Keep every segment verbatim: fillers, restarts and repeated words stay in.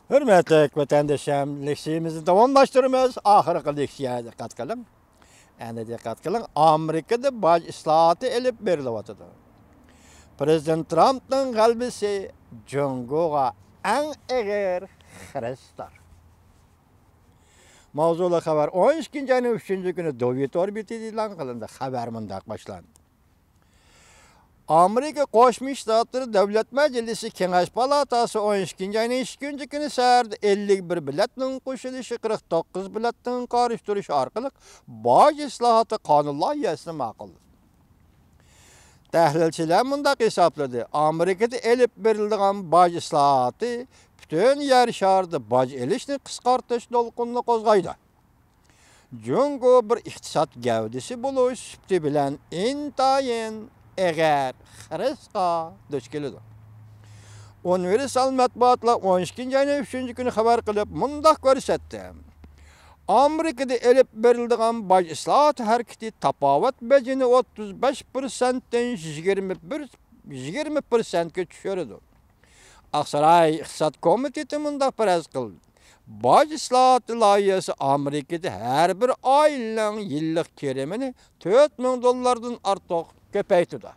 ھۆرمەتلىك ۋەتەندىشىم، لېكسىيىمىزنى داۋاملاشتۇرىمىز. ئاخىرقى لېكسىيە دىققەت قىلىڭ. ئەمدى دىققەت قىلىڭ، ئامېرىكىدا باج ئىسلاھاتى ئېلىپ بېرىلىۋاتىدۇ. پىرېزىدېنت ترامپنىڭ غەلىبىسى جۇڭگوغا ئەڭ ئېغىر خىرىستار. ماۋزۇلۇق خەۋەر ئون ئىككىنچى ئاينىڭ ئۈچىنچى كۈنى دوۋيى تور بېتىدە ئېلان قىلىندى. خەۋەر مۇنداق باشلاندى. ئامېرىكا قوشما شتاتلىرى دۆلەت مەجلىسى كېڭەش پالاتاسى ئون ئىككىنچى ئاينىڭ ئىككىنچى كۈنى سەھەردە ئەللىك بىر بېلەتنىڭ قوشۇلۇشى، قىرىق توققۇز بېلەتنىڭ قارشى تۇرۇشى ئارقىلىق باج ئىسلاھاتى قانۇن لايىھەسىنى ماقۇللىدى. تەھلىلچىلەر مۇنداق ھېسابلىدى، ئامېرىكىدا ئېلىپ بېرىلىدىغان باج ئىسلاھاتى پۈتۈن يەر شارىدا باج ئېلىشنى قىسقارتىش دولقۇنىنى قوزغايدۇ. جۇڭگو بىر ئىقتىساد گەۋدىسى بولۇش سۈپىتى بىلەن ئىنتايىن ئېغىر خىرىسقا دۇچ كېلىدۇ. ئۇنىۋېرسال مەتبۇئاتلار ئون ئىككىنچى ئاينىڭ ئۈچىنچى كۈنى خەۋەر قىلىپ، مۇنداق كۆرسەتتى. ئامېرىكىدا ئېلىپ بېرىلىدىغان باج ئىسلاھات ھەرىكىتى تاپاۋەت بېجىنى ئوتتۇز بەش پىرسەنتتىن يىگىرمە بىر، يىگىرمە پىرسەنتكە چۈشۈرىدۇ. ئاقساراي ئىقتىساد كومىتېتى مۇنداق پەرەز قىلدى. باج ئىسلاھاتى لايىھەسى ئامېرىكىدا ھەر بىر ئائىلىنىڭ يىللىق كىرىمىنى تۆت مىڭ دوللاردىن ئارتۇق كۆپەيتىدۇ.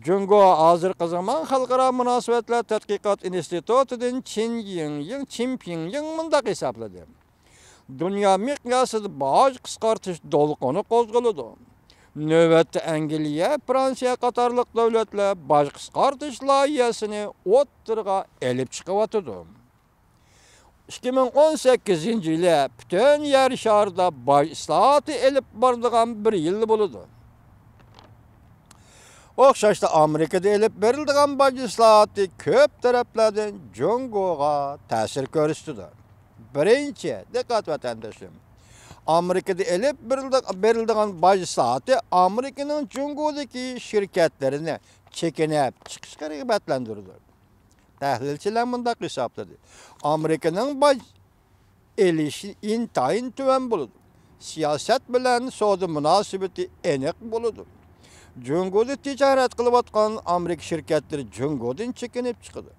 جۇڭگو ھازىرقى زامان خەلقئارا مۇناسىۋەتلەر تەتقىقات ئىنستىتۇتىدىن چىن يىڭيىڭ، چىن پىڭيىڭ مۇنداق ھېسابلىدى. دۇنيا مىقياسىدا باج قىسقارتىش دولقۇنى قوزغىلىدۇ. نۆۋەتتە ئەنگلىيە، فرانسىيە قاتارلىق دۆلەتلەر باج قىسقارتىش لايىھەسىنى ئوتتۇرىغا ئېلىپ چىقىۋاتىدۇ. ئىككى مىڭ ئون سەككىزىنچى يىلى پۈتۈن يەر شارىدا باج ئىسلاھاتى ئېلىپ بارىدىغان بىر يىل بولىدۇ. ئوخشاشلا ئامېرىكىدا ئېلىپ بېرىلىدىغان باج ئىسلاھاتى كۆپ تەرەپلەردىن جۇڭگوغا تەسىر كۆرسىتىدۇ. بىرىنچى، دىققەت ۋەتەندىشىم. ئامېرىكىدا ئېلىپ بېرىلدى-، بېرىلىدىغان باج ئىسلاھاتى ئامېرىكىنىڭ جۇڭگودىكى شىركەتلىرىنى چېكىنىپ چىقىشقا رىغبەتلەندۈرىدۇ. تەھلىلچىلەر مۇنداق ھېسابلىدى. ئامېرىكىنىڭ باج ئېلىشى ئىنتايىن تۆۋەن بولىدۇ. سىياسەت بىلەن سودا مۇناسىۋىتى ئېنىق بولىدۇ. جۇڭگودا تىجارەت قىلىۋاتقان ئامېرىكا شىركەتلىرى جۇڭگودىن چېكىنىپ چىقىدۇ.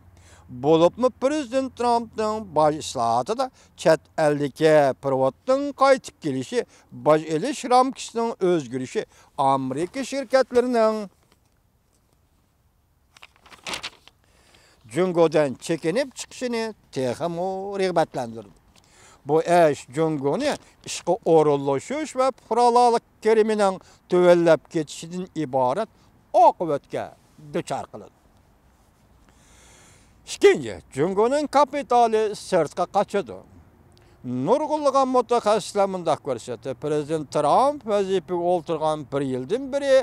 بولۇپمۇ پىرېزىدېنت ترامپنىڭ باج ئىسلاھاتىدا چەت ئەلدىكى پېرېۋوتنىڭ قايتىپ كېلىشى، باج ئېلىش رامكىسىنىڭ ئۆزگىرىشى ئامېرىكا شىركەتلىرىنىڭ جۇڭگودىن چېكىنىپ چىقىشىنى تېخىمۇ رىغبەتلەندۈردى. بۇ ئىش جۇڭگونى ئىشقا ئورۇنلىشىش ۋە پۇقرالارلىق كىرىمىنىڭ تۆۋەنلەپ كېتىشىدىن ئىبارەت ئاقىۋەتكە دۇچار قىلىدۇ. ئىككىنچى، جۇڭگونىڭ كاپىتالى سىرتقا قاچىدۇ. نۇرغۇنلىغان مۇتەخەسسىسلەر مۇنداق كۆرسەتتى، پىرېزىدېنت ترامپ ۋەزىپىگە ئولتۇرغان بىر يىلدىن بېرى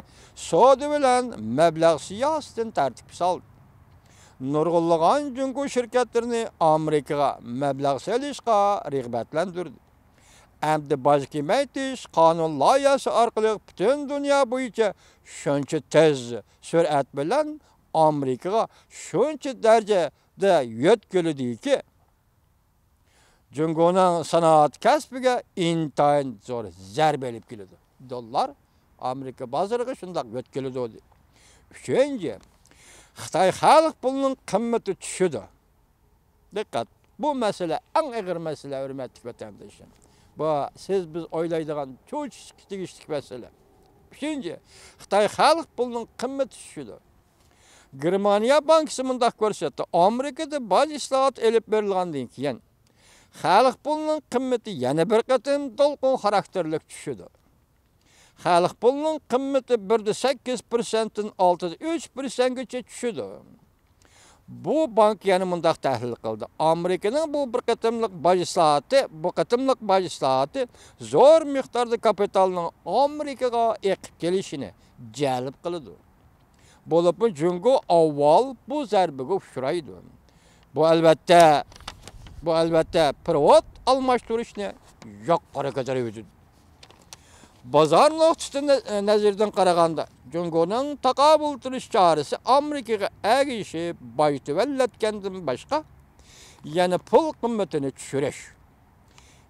سودا بىلەن مەبلەغ سىياسىتىنى تەرتىپكە سالدى. نۇرغۇنلىغان جۇڭگو شىركەتلىرىنى ئامېرىكىغا مەبلەغ سېلىشقا رىغبەتلەندۈردى. ئەمدى باج كېمەيتىش قانۇن لايىھەسى ئارقىلىق پۈتۈن دۇنيا بويىچە شۇنچە تېز سۈرئەت بىلەن ئامېرىكىغا شۇنچە دەرىجىدە يۆتكىلىدۇكى، جۇڭگونىڭ سانائەت كەسپىگە ئىنتايىن زور زەربە ئېلىپ كېلىدۇ. دوللار ئامېرىكا بازىرىغا شۇنداق يۆتكىلىدۇ. ئۈچىنچى، خىتاي خەلق پۇلىنىڭ قىممىتى چۈشىدۇ. دىققەت، بۇ مەسىلە ئەڭ ئېغىر مەسىلە، ھۆرمەتلىك ۋەتەندىشىم. بۇ سىز بىز ئويلايدىغان چوچۇشقا تېگىشلىك مەسىلە. ئۈچىنچى، خىتاي خەلق پۇلىنىڭ قىممىتى چۈشىدۇ. گېرمانىيە بانكىسى مۇنداق كۆرسەتتى، ئامېرىكىدا باج ئىسلاھاتى ئېلىپ بېرىلغاندىن كېيىن، خەلق پۇلىنىڭ قىممىتى يەنە بىر قېتىم دولقۇن خاراكتېرلىك چۈشىدۇ. خەلق پۇلىنىڭ قىممىتى بىر دە سەككىز پىرسەنتتىن ئالتە دە ئۈچ پىرسەنتكىچە چۈشىدۇ. بۇ بانكا يەنە مۇنداق تەھلىل قىلدى، ئامېرىكىنىڭ بۇ بىر قېتىملىق باج ئىسلاھاتى، بۇ قېتىملىق باج ئىسلاھاتى زور مىقداردا كاپىتالنىڭ ئامېرىكىغا ئېقىپ كېلىشىنى جەلپ قىلىدۇ. بولۇپمۇ جۇڭگو ئاۋۋال بۇ زەربىگە ئۇچرايدۇ. بۇ ئەلۋەتتە، بۇ ئەلۋەتتە پېرېۋوت ئالماشتۇرۇشنى يۇقىرى كۆتۈرۈۋېتىدۇ. بازار نۇقتىسى نە-، نەزىرىدىن قارىغاندا، جۇڭگونىڭ تاقابىل تۇرۇش چارىسى ئامېرىكىغا ئەگىشىپ باج تۆۋەنلەتكەندىن باشقا، يەنە پۇل قىممىتىنى چۈشۈرۈش.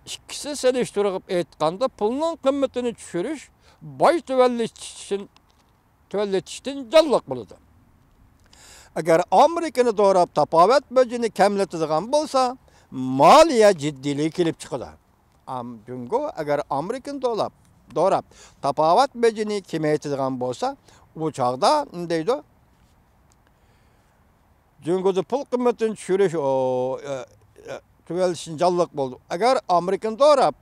ئىككىسى سېلىشتۇرۇپ ئېيتقاندا، پۇلنىڭ قىممىتىنى چۈشۈرۈش باج تۆۋەنلىتىشتىن تۆۋەنلىتىشتىن جانلىق بولىدۇ. ئەگەر ئامېرىكىنى دوراپ تاپاۋەت بېجىنى كەملىتىدىغان بولسا، مالىيە جىددىيلىكى كېلىپ چىقىدۇ. ئام-، جۇڭگو ئەگەر ئامېرىكىنى دولاپ، دوراپ تاپاۋەت بېجىنى كېمەيتىدىغان بولسا، ئۇ چاغدا نېمە دەيدۇ؟ جۇڭگودا پۇل قىممىتىنى چۈشۈرۈش، ئو، ئە، ئە، تۆۋەنلىشىشى جانلىق بولىدۇ. ئەگەر ئامېرىكىنى دوراپ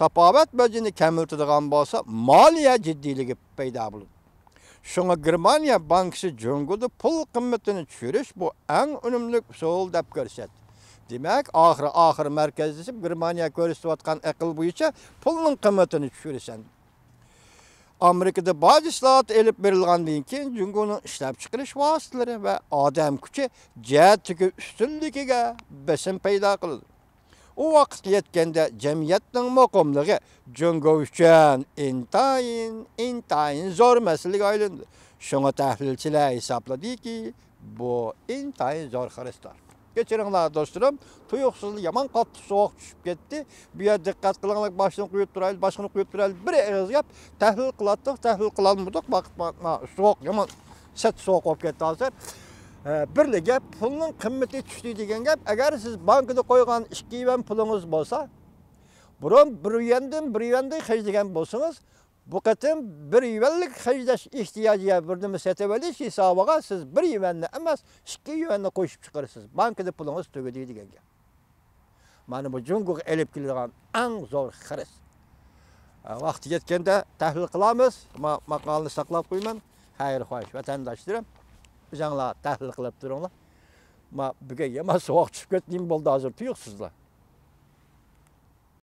تاپاۋەت بېجىنى كەملىتىدىغان بولسا، مالىيە جىددىيلىكى پەيدا بولىدۇ. شۇڭا گېرمانىيە بانكىسى جۇڭگودا پۇل قىممىتىنى چۈشۈرۈش بۇ ئەڭ ئۈنۈملۈك ئۇسۇل دەپ كۆرسەتتى. دېمەك، ئاخىرى ئاخىر مەركەزلىشىپ، گېرمانىيە كۆرسىتىۋاتقان ئەقىل بويىچە پۇلنىڭ قىممىتىنى چۈشۈرىسەن. ئامېرىكىدا باج ئىسلاھاتى ئېلىپ بېرىلغاندىن كېيىن، جۇڭگونىڭ ئىشلەپچىقىرىش ۋاسىتىلىرى ۋە ئادەم كۈچى جەھەتتىكى ئۈستۈنلۈكىگە بېسىم پەيدا قىلىدۇ. ئۇ ۋاقىتقا يەتكەندە، جەمئىيەتنىڭ مۇقىملىقى جۇڭگو ئۈچۈن ئىنتايىن، ئىنتايىن زور مەسىلىگە ئايلىنىدۇ. شۇڭا تەھلىلچىلەر ھېسابلىدىكى، بۇ ئىنتايىن زور خىرىستور. كەچۈرۈڭلار دوستلىرىم، تۇيۇقسىزلا يامان قاتتىق سوغۇق چۈشۈپ كەتتى. بۇ يەردە دىققەت قىلىڭلار، باشقىنى قويۇپ تۇرايلى، باشقىنى قويۇپ تۇرايلى. بىر ئېغىز گەپ، تەھلىل قىلاتتۇق، تەھلىل قىلالمىدۇق. ۋاقىت ما-، ما-، سوغۇق، يامان سەت سوغۇق بولۇپ كەتتى ھازىر. ئە، بىرلا گەپ، پۇلنىڭ قىممىتى چۈشتى دېگەن گەپ. ئەگەر سىز بانكىدا قويغان ئىككى يۈەن پۇلىڭىز بولسا، بۇرۇن بىر يۈەندىن، بىر يۈەندىن خەجلىگەن بولسىڭىز، بۇ قېتىم بىر يۈەنلىك خەجلەش ئېھتىياجى يا بىر نېمە سېتىۋېلىش ھېسابىغا سىز بىر يۈەننى ئەمەس، ئىككى يۈەننى قوشۇپ چىقىرىسىز. بانكىدا پۇلىڭىز تۈگىدى دېگەن گەپ. مانا بۇ جۇڭگوغا ئېلىپ كېلىدىغان ئەڭ زور خىرىس. ۋاقتى يەتكەندە تەھلىل قىلارمىز. ما-، ماقالىنى ساقلاپ قويىمەن. خەير خوش، ۋەتەنداشلىرىم. ئۆزۈڭلار تەھلىل قىلىپ تۇرۇڭلار. ما بۈگۈن يامان سوغۇق چۈشۈپ كەتتى، نېمە بولدى ھازىر تۇيۇقسىزلا.